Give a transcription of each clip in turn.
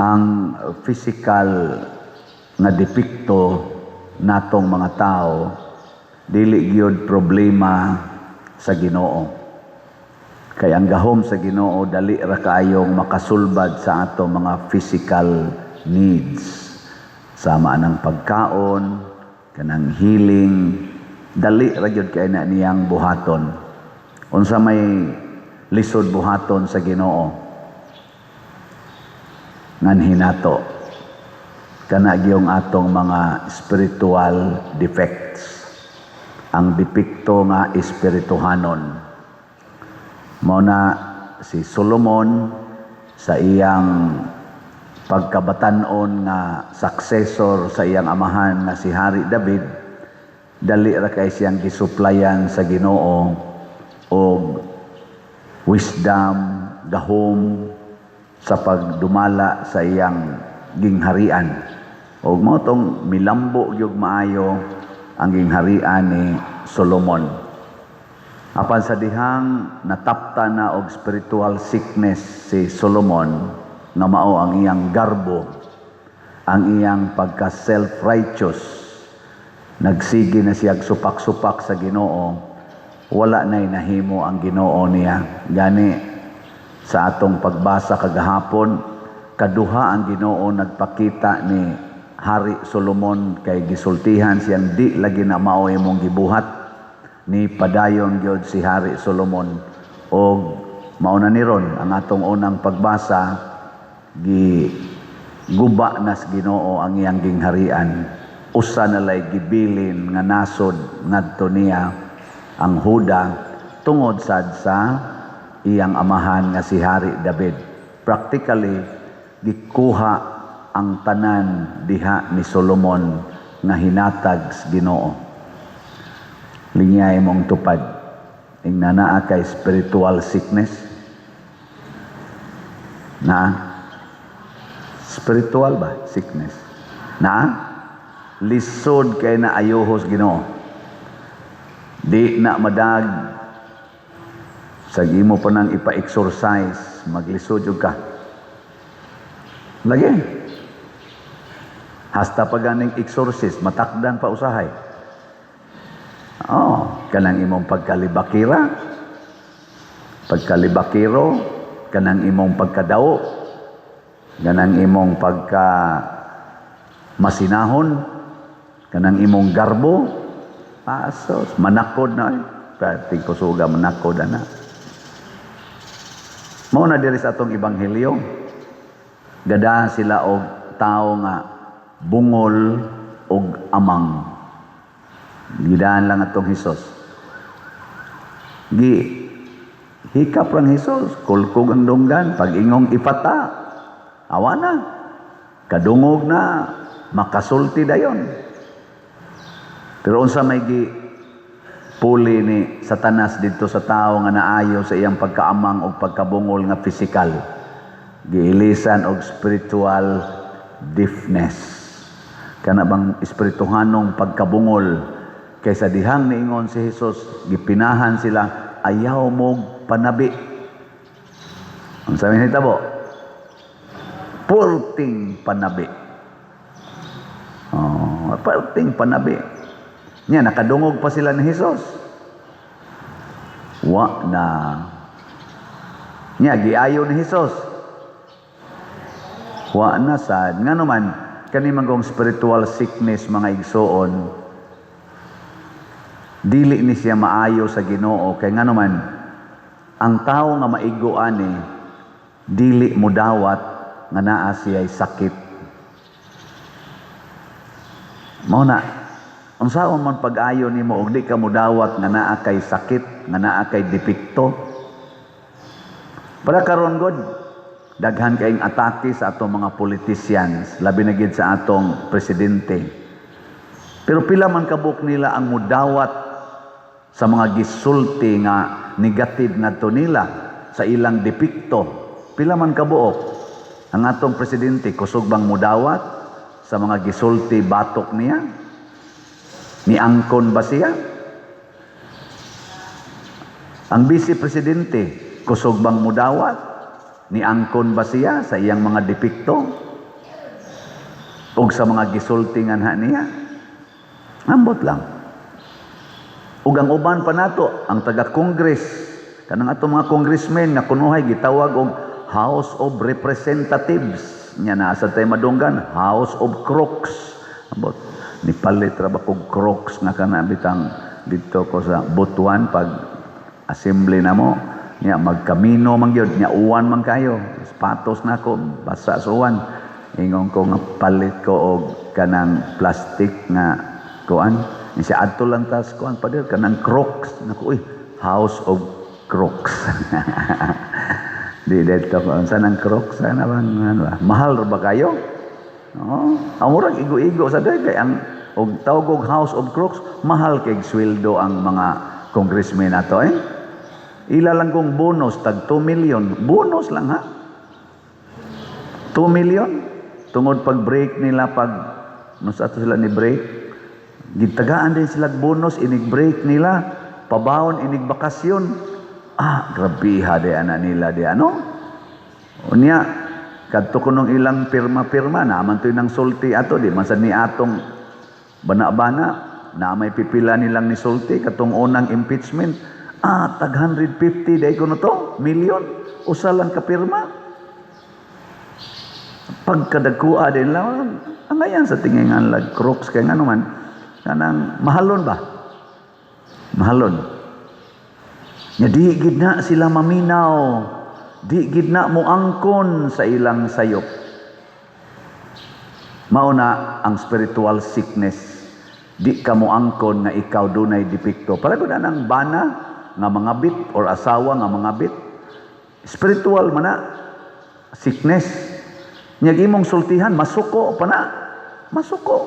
Ang physical nga depekto natong mga tao dili gyud problema sa Ginoo. Kay ang gahom sa Ginoo dali ra kaayong makasulbad sa ato mga physical needs. Sama ng pagkaon, kanang healing, dali ra gyud kay na niyang buhaton. Unsa may lisod buhaton sa Ginoo? Nganhi nato kana gyung atong mga spiritual defects, ang depekto nga espirituhanon. Mao na si Solomon, sa iyang pagkabatan-on nga successor sa iyang amahan nga si Hari David, dali ra kay siyang gisuplayan sa Ginoo og wisdom, gahom sa pagdumala sa iyang gingharian. Og mao tong milambo gyud maayo ang gingharian ni Solomon. Apan sa dihang natapta na og spiritual sickness si Solomon, nga mao ang iyang garbo, ang iyang pagka self-righteous, nagsige na siya supak-supak sa Ginoo, wala na'y nahimo ang Ginoo niya. Gani sa atong pagbasa kagahapon, kaduha ang Ginoo nagpakita ni Hari Solomon kay gisultihan siyang di lagi na mao imong gibuhat. Ni padayon gyud si Hari Solomon og mao na ni ron ang atong unang pagbasa, gi guba na sa Ginoo ang iyang gingharian. Usa na lay gibilin nga nasod ngadto niya, ang Huda, tungod sad sa iyang amahan nga si Hari David. Practically, gikuha ang tanan diha ni Solomon nga hinatag sa Ginoo. Lingyay mong tupad. Ingna naa kay spiritual sickness. Na spiritual ba sickness? Na lisod kay na ayuhos Ginoo. Di na madag sa imo pa nang ipa-exorcise, maglisod jud ka. Lagi. Hasta pa ganing exorcist, matakdan pa usahay. Oh, kanang imong pagkalibakira, pagkalibakiro, kanang imong pagkadaw, kanang imong pagka masinahon, kanang imong garbo, asos, manakod na eh. Tigpusuga, manakod na. Mao na diri sa atong ebanghelyo. Gada sila og tao nga bungol og amang. Gidaan lang atong Hesus. Gi hikap rang Hesus, kulkog ang dunggan, pag ingong "Efata," awa na. Kadungog na, makasulti dayon. Pero unsa may gi puli ni Satanas didto sa tao nga naayo sa iyang pagkaamang o pagkabungol nga physical? Giilisan og spiritual deafness. Kana bang espirituhanong pagkabungol, kaysa dihang niingon si Jesus, gipinahan sila, "Ayaw mo panabi." Ang sabi nitabo, purting panabi. Oh, perting panabi. Nya nakadungog pa sila ni Jesus. Wa na. Nya giayo ni Jesus. Wa na sad. Ngano man kani manggong spiritual sickness, mga igsoon, dili ni siya maayo sa Ginoo, kay ngano man ang tao nga maigo ani dili mudawat nga naa siya'y sakit. Mao na unsaon man pag-ayo nimo og di ka mudawat nga naa kay sakit, nga naa kay depekto? Para karon god, daghan kaayong atake sa atong mga politicians, labi na gid sa atong presidente. Pero pila man kabuk nila ang mudawat sa mga gisulti nga negative ngadto nila sa ilang depekto? Pila man kabuok? Ang atong presidente, kusog bang mudawat sa mga gisulti batok niya? Niangkon ba siya? Ang vice presidente, kusog bang mudawat? Niangkon ba siya sa iyang mga depekto? O sa mga gisulti nganha niya? Ambot lang. Ug ang uban pa nato, ang taga-Congress, kanang atong mga congressmen nga kunuhay gitawag og House of Representatives. Nya naa sa tay madunggan, House of Crooks. Ambot, nipalit ra ba kog Crocs nga kana bitang didto ko sa Butuan pag assembly na mo. Nya magkamino man gyud, nya uwan man kayo. Sapatos nako basa sa uwan. Ingon ko nga palit ko og kanang plastic nga kuan. Ni siya adto lang tas kuan pader kanang Crocs. Nako uy, House of Crooks. Di dito ko unsa nang Crocs ana bang ano ba? Mahal ra ba kayo? Oo. Ang murag igo-igo sa day kay ang og tawag og House of Crooks, mahal kay sweldo ang mga congressmen nato eh. Ila lang kong bonus tag 2 million. Bonus lang ha. 2 million tungod pag break nila, pag no sa ato sila ni break, gitagaan din sila bonus inig break nila, pabaon inig bakasyon. Ah, grabiha di ana nila di ano. Unya kadto kunong ilang pirma-pirma na man to'y nang sulti ato, di man sad ni atong bana-bana na may pipila nilang nisulti katong unang impeachment. Ah, tag 150 day kuno to million, usa lang ka pirma. Pagkadagkua din lang ang ayan sa tingin lag Crooks kay ngano man kanang mahalon ba, mahalon nya. Di gid na sila maminaw, di gid na moangkon sa ilang sayop. Mao na ang spiritual sickness, di ka moangkon nga ikaw dunay depekto. Para gud ang bana nga mga bit or asawa nga mga bit, spiritual man na sickness. Nya imong sultihan, masuko pa na, masuko.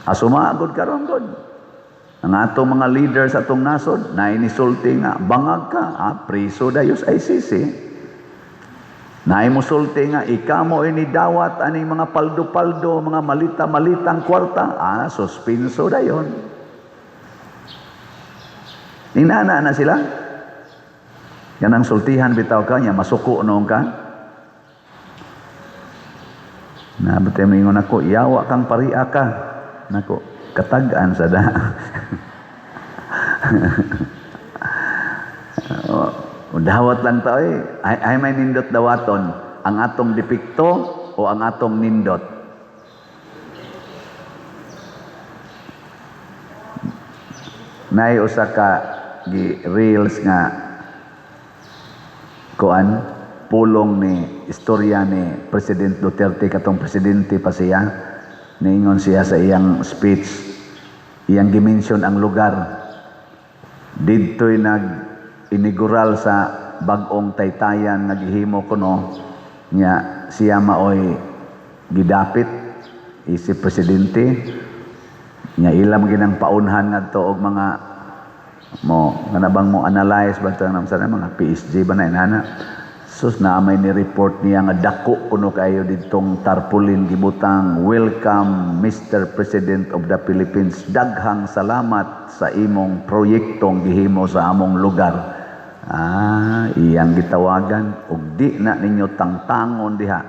Asumagod karon god ang atong mga leader sa atong nasod na inisulti nga bangag ka, ah, priso dayon sa ICC. Naay mosulti nga ikaw mo ini dawat aning mga paldo-paldo, mga malita-malitang kwarta, ah, suspenso dayon. Inana na sila. Yan ang sultihan bitaw ka niya, masuko noon ka. Nabutay mo ingon ako, yawa kang paria ka. Nako, katag-an sa da. Dawat lang tao eh. Ay, ay may nindot dawaton. Ang atong depekto o ang atong nindot? Nay usa ka gi reels nga kuan pulong ni istorya ni President Duterte katong presidente pa siya. Niingon siya sa iyang speech, iyang gimension ang lugar didto'y nag inigural sa bag-ong taytayan nga gihimo kuno nya. Siya maoy gidapit isip presidente nya, ilam ginang paunhan ngadto og mga mo kana bang mo analyze ba to sa mga PSG ba na inana. Sus, na may ni report niya nga dako kuno kayo ditong tarpaulin gibutang, "Welcome Mr. President of the Philippines, daghang salamat sa imong proyektong gihimo sa among lugar." Ah, iyang gitawagan og di na ninyo tangtangon diha,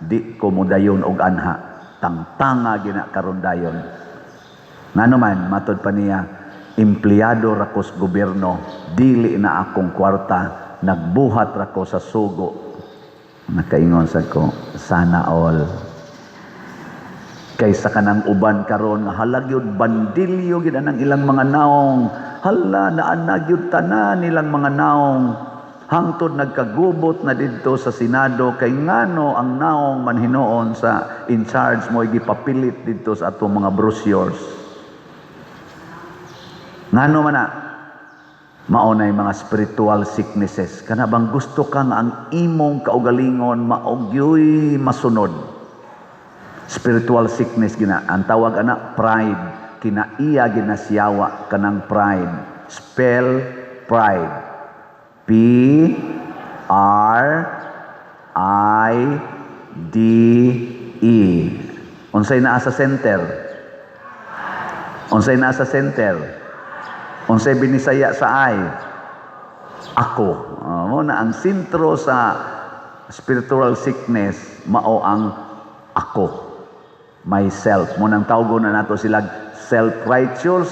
di ko modayon og anha, tangtanga gina karon dayon. Ngano man, matod pa niya, empleyado ra ko sa gobyerno, dili na akong kwarta, nagbuhat ra ko sa sugo. Nakaingon sa ko, sana all. Kaysa kanang uban karon nga halag yun bandilyo gid ang ilang mga naong. Hala, naanag yun tanan nilang mga naong. Hangtod nagkagubot na didto sa Senado kay ngano ang naong man hinuon sa in charge mo gipapilit didto sa atong mga brochures. Ngano man na? Mao nay mga spiritual sicknesses. Kana bang gusto ka nga ang imong kaugalingon maogyoy masunod. Spiritual sickness gina. Ang tawag ana pride. Kinaiya ginasiyawa kanang pride. Spell pride. P R I D E. Unsay naa sa center? Unsay naa sa center? Unsay binisaya sa I? Ako. Oh, mo na ang sentro sa Spiritual sickness mao ang ako, myself. Mao nang tawgon na nato sila self-righteous,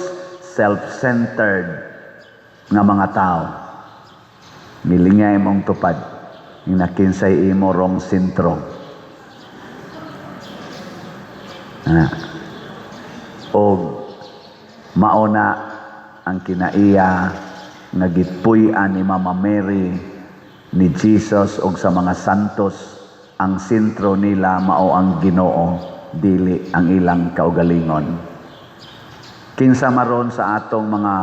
self-centered nga mga tao. Milingay mong tupad. Nga kinsay imo rong sentro. Ah. Og mao na ang kinaiya nga gipuy-an ni Mama Mary, ni Jesus og sa mga santos. Ang sentro nila mao ang Ginoo, dili ang ilang kaugalingon. Kinsa maron sa atong mga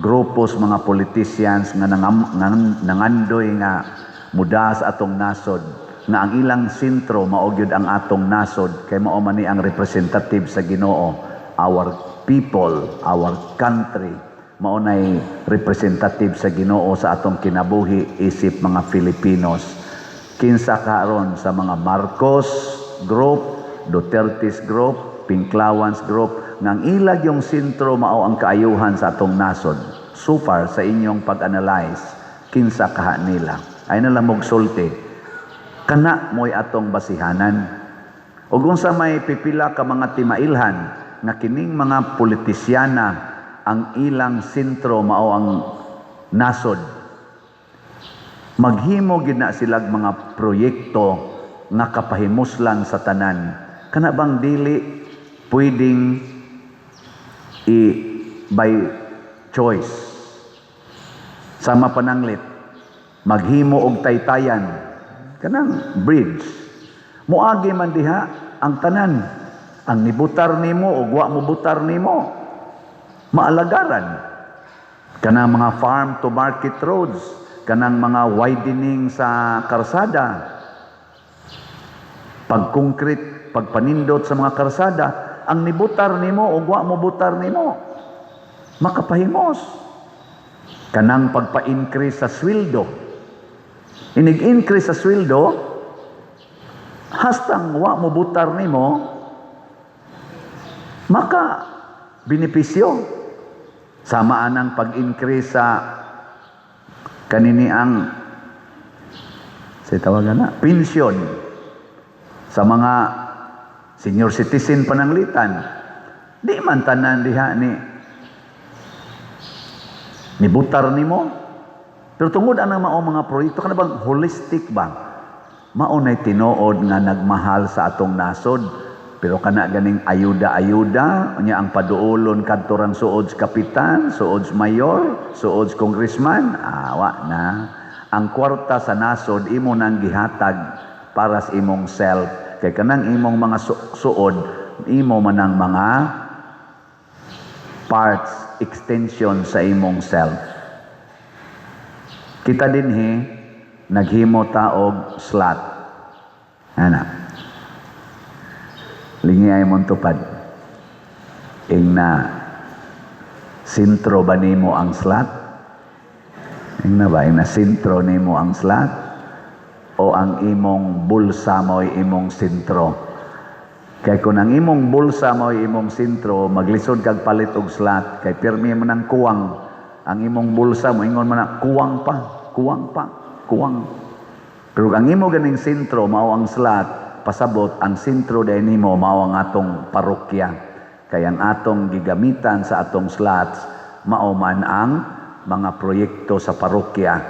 grupos, mga politicians nga nangandoy nga muda sa atong nasod, nga ang ilang sentro mao gyud ang atong nasod, kay mao man ni ang representative sa Ginoo? Our people, our country, mao nay representative sa Ginoo sa atong kinabuhi isip mga Filipinos. Kinsa karon sa mga Marcos group, Duterte's group, Pinklawans group nga ang ilag yung sentro mao ang kaayuhan sa atong nasod? So far sa inyong pag-analyze, kinsa kaha nila? Ay na lang sulti. Kana mo'y atong basihanan. Ug unsa may pipila ka mga timailhan nga kining mga politisyana, ang ilang sentro mao ang nasod, maghimo gid na silag mga proyekto nga kapahimuslan sa tanan. Kana bang dili pwedeng i by choice? Sama pananglit, maghimo og taytayan, kanang bridge, moagi man diha ang tanan, ang nibutar nimo ug wa mo butar nimo, maalagaran. Kanang mga farm to market roads, kanang mga widening sa karsada, pagkoncrete, pagpanindot sa mga karsada, ang nibutar nimo ug wa mo butar nimo, makapahimos. Kanang pagpa-increase sa sweldo, inig-increase sa sweldo, hastang wa mo butar nimo, maka benepisyo. Sama anang pag-increase sa kanini ang sa tawagan na pensyon sa mga senior citizen pananglitan, di man tanan diha ni nibutar nimo. Pero tungod anang mao mga proyekto, kana bang holistic ba, mao nay tinuod nga nagmahal sa atong nasod. Pero kana ganing ayuda-ayuda unya, ang paduolon kadto rang suod sa kapitan, suod sa mayor, suod sa congressman, awa na. Ang kwarta sa nasod imo nang gihatag para sa imong self, kay kanang imong mga suod, imo man ang mga parts, extension sa imong self. Kita dinhi, naghimo ta og slot ana. Lingi ay mong tupad. Ing na sentro ba nimo ang slot? Ing na ba? Ing na sentro nimo ang slot? O ang imong bulsa mo'y imong sentro? Kay kung ang imong bulsa mo'y imong sentro, maglisod kag palit og slot, kay pirmi mo nang kuwang. Ang imong bulsa mo, ingon man na, kuwang pa, kuwang pa, kuwang. Pero ang imo ganing sentro mao ang slot, pasabot ang sentro diay nimo mao ang atong parokya. Kay ang atong gigamitan sa atong slots mao man ang mga proyekto sa parokya.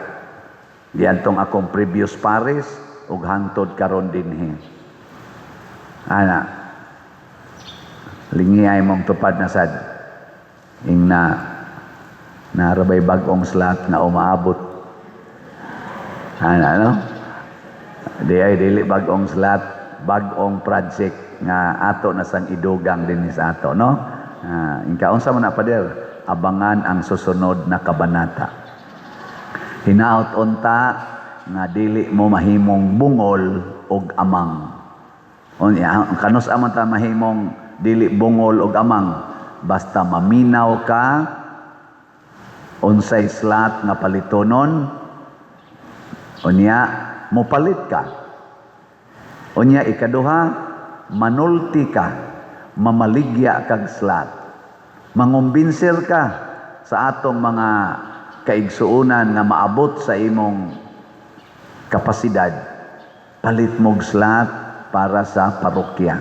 Diantong akong previous parish ug hangtod karon dinhi. Ana. Lingi ay mong tupad na sad. Ing na narabay bag-ong slot nga umaabot. Ana, no? Di ay dili bag-ong slot, bag-ong project nga ato na sang idugang dinhi sa ato, no? Ah, ingka unsa man na, pader, abangan ang susunod na kabanata. Hinaot unta nga dili mo mahimong bungol og amang. Unya, kanus man ta mahimong dili bungol og amang? Basta maminaw ka unsay slot nga palitonon, unya mopalit ka. Unya ikaduha, manulti ka, mamaligya kag slot. Mangumbinser ka sa atong mga kaigsuonan nga maabot sa imong kapasidad. Palit mog slot para sa parokya.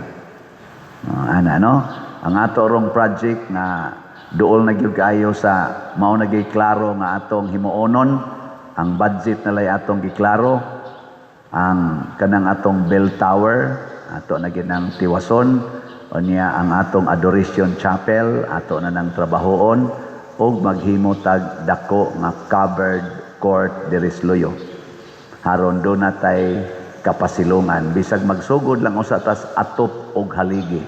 Ana, no? Ang ato rong project nga duol na gyud kaayo sa mao na gyud klaro nga atong himuonon, ang budget na lay atong giklaro, ang kanang atong bell tower ato na gyud nang tiwason. Unya ang atong adoration chapel ato na nang trabahoon ug maghimo tag dako nga covered court diri sa Luyo aron do na tay kapasilungan, bisag magsugod lang usa tas atop og haligi.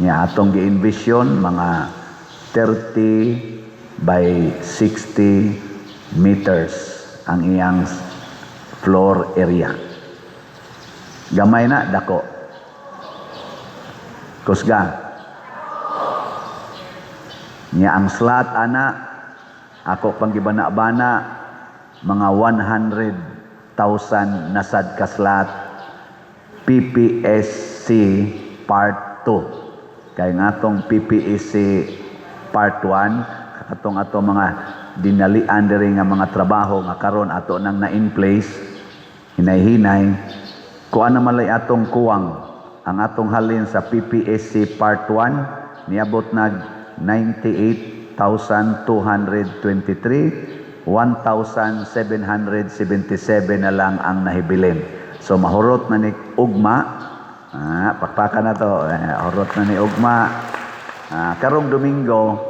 Nya atong gi-envision mga 30 by 60 meters ang iyang floor area. Gamay na, dako? Kusga. Nya ang slot ana, ako pang gibana-bana, mga 100,000 na sad ka slot PPSC Part 2. Kay nga atong PPSC Part 1, katong ato mga dinalian diri nga mga trabaho nga karon ato nang na in place hinay-hinay, kuan na malay atong kuwang. Ang atong halin sa PPSC Part 1 niabot nag 98,223, 1,777 na lang ang nahibilin. So mahurot na ni ugma. Pakpakan na to. Hurot na ni ugma. Karong Domingo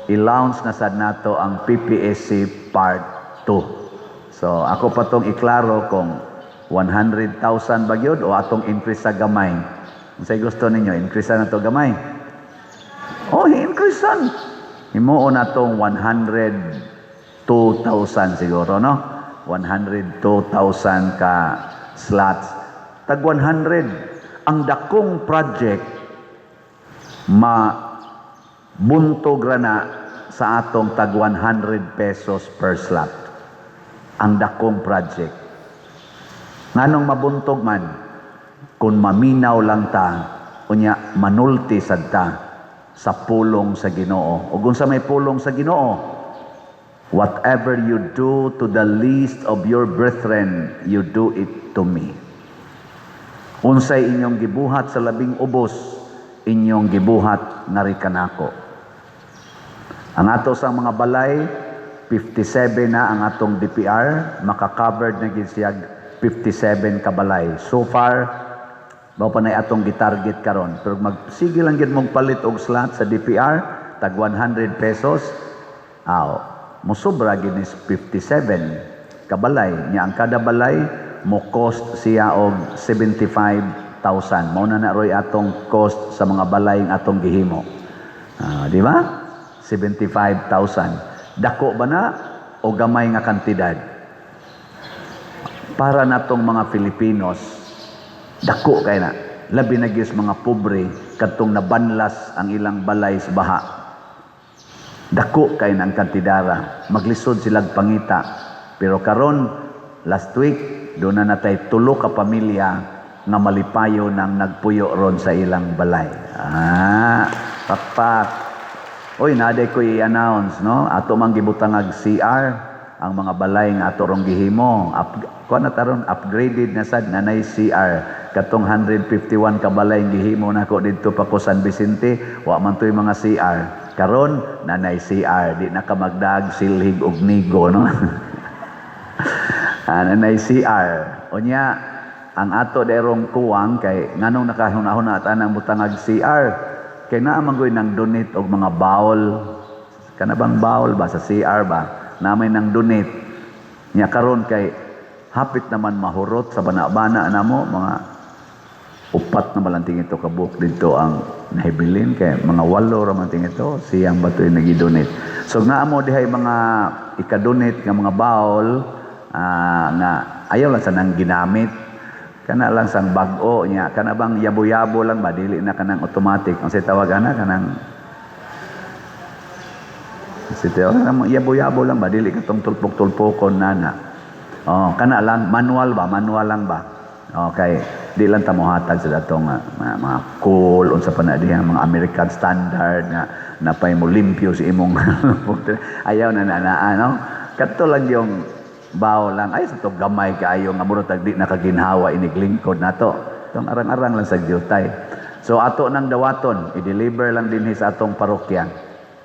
i-launch na sad nato ang PPSC Part 2. So ako pa tong iklaro kung 100,000 ba gyud o atong increase sa gamay. Unsay gusto ninyo? Increase na to gamay? Oh, increase san. Himuon na tong 102,000 siguro, no? 102,000 ka slots. Tag 100. Ang dakong project ma buntog ra na sa atong tag 100 pesos per slot. Ang dakong project. Nganong mabuntog man? Kung maminaw lang ta, unya manulti sad ta sa pulong sa Ginoo. Ug unsa may pulong sa Ginoo? "Whatever you do to the least of your brethren, you do it to me." Unsay inyong gibuhat sa labing ubos, inyong gibuhat ngari kanako. Ang ato sa mga balay, 57 na ang atong DPR, maka-covered na gid siya 57 ka balay. So far, mao pa na atong gitarget karon. Pero magsige lang gid mong palit og slot sa DPR, tag 100 pesos, aw, mosobra gid is 57 kabalay. Nya ang kada balay mo cost siya og 75,000. Mao na na roy atong cost sa mga balay nga atong gihimo. Di ba? 75,000. Dako ba na o gamay nga kantidad? Para natong mga Filipinos, dako kay na. Labi na gyud sa mga pobre kadtong nabanlas ang ilang balay sa baha. Dako kay na ang kantidara. Maglisod silag pangita. Pero karon, last week, doon na natay tulo ka pamilya nga malipayo nang nagpuyo ron sa ilang balay. Pakpak. Oy, naday ko i-announce, no? Ato mang gibutangag CR ang mga balay nga ato rong gihimo. Kuan na taron, upgraded na sad, nanay CR. Katong 151 ka balay nga gihimo nako didto pa ko San Vicente, wa man to'y mga CR. Karon nanay CR, di na ka magdag silhig og nigo, no? Nanay CR. Unya, ang ato derong kuwang kay nganong nakahuna-huna at anang butangag CR kay naa man goy nang donate og mga bowl, kana bang bowl ba sa CR ba namay nang donate. Nya karon kay hapit naman mahurot sa bana-bana namo, mga upat na malanting ito kabuok dito ang nahibilin kay mga walo ra man ting ito siyang bato yung nagi-donate. So nga mo dihay mga ika-donate nga mga bowl, nga ayaw lang sa nang ginamit, kana lang sang bag-o niya, kana bang yabo-yabo lang ba, dili na kanang automatic ang say tawag ana, kanang si tawag kanang yabo-yabo lang ba, dili katong tulpok-tulpokon nana. Oh, kana lang manual ba, manual lang ba. Okay, di lang ta mohatag sa datong mga cool unsa pa na diha, mga American standard nga napay mo limpyo sa imong ayaw na na, na ano, kadto lang yung Bawo lang ay sa to, gamay kaayo nga murag tag di nakaginhawa iniglingkod nato. Tong arang-arang lang sa jutay. So ato nang dawaton, i-deliver lang dinhi sa atong parokya.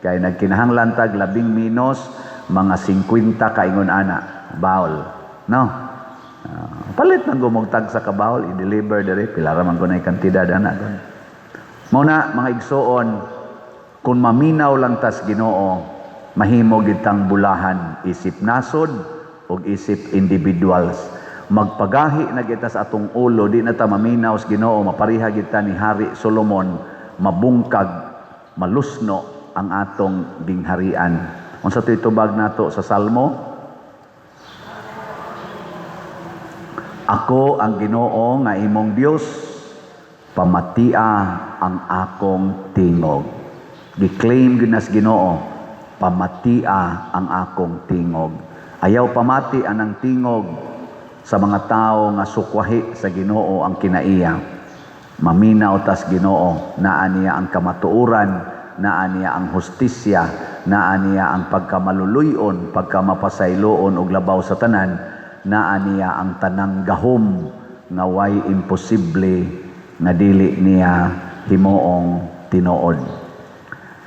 Kay nagkinahanglan tag labing minos mga 50 kaingon ana bowl. No? Palit nang gumugtag sa ka-bowl, i-deliver diri, pila ra man kunay kantidad ana gon. Mao na, mga igsuon, kung maminaw lang tas Ginoo, mahimo gid tang bulahan isip nasod ug isip individuals. Magpagahi na kita sa atong ulo, di na ta maminaw sa Ginoo, mapariha gid ta ni Hari Solomon, mabungkag, malusno ang atong gingharian. Unsa to'y tubag nato sa Salmo? Ako ang Ginoo nga imong Dios, pamatia ang akong tingog. Gi-claim gyud nas Ginoo, pamatia ang akong tingog. Ayaw pamati anang tingog sa mga tao nga sukwahi sa Ginoo ang kinaiya. Maminaw tas Ginoo, naa niya ang kamatuoran, naa niya ang hustisya, naa niya ang pagkamaluluyon, pagkamapasayloon ug labaw sa tanan, naa niya ang tanang gahom nga way imposible nga dili niya himuong tinuod.